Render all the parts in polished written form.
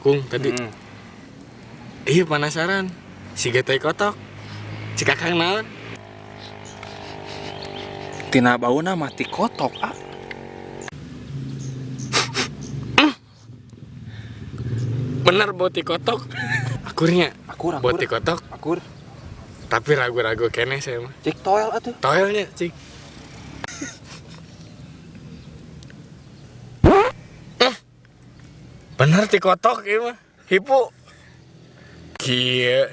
Kangkung tadi. Iya penasaran. Siga tai kotok. Cik Akang naon? Tina bauna mah ti kotok, ah. Bener bau ti kotok. Akurnya. Akur, akur. Bau ti kotok. Akur. Tapi ragu-ragu keneh saya mah. Cik toel atuh. Toelnya, cik. Bener ti kotok ieu mah. Hipu. Kieu.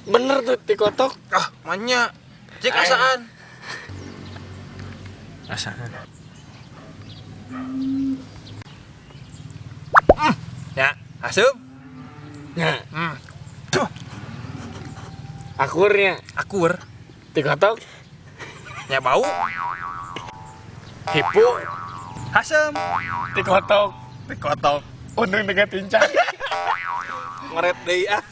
Bener tuh ti kotok. Ah, manya. Cik asaan. Asaan. Ya, asup. Ya. Tuh. Akurnya. Akur. Ti kotok. Ya bau. Hipu. Hasem. Ti kotok. Ti kotok. Untung dengan tincang. Ngoret deui ah.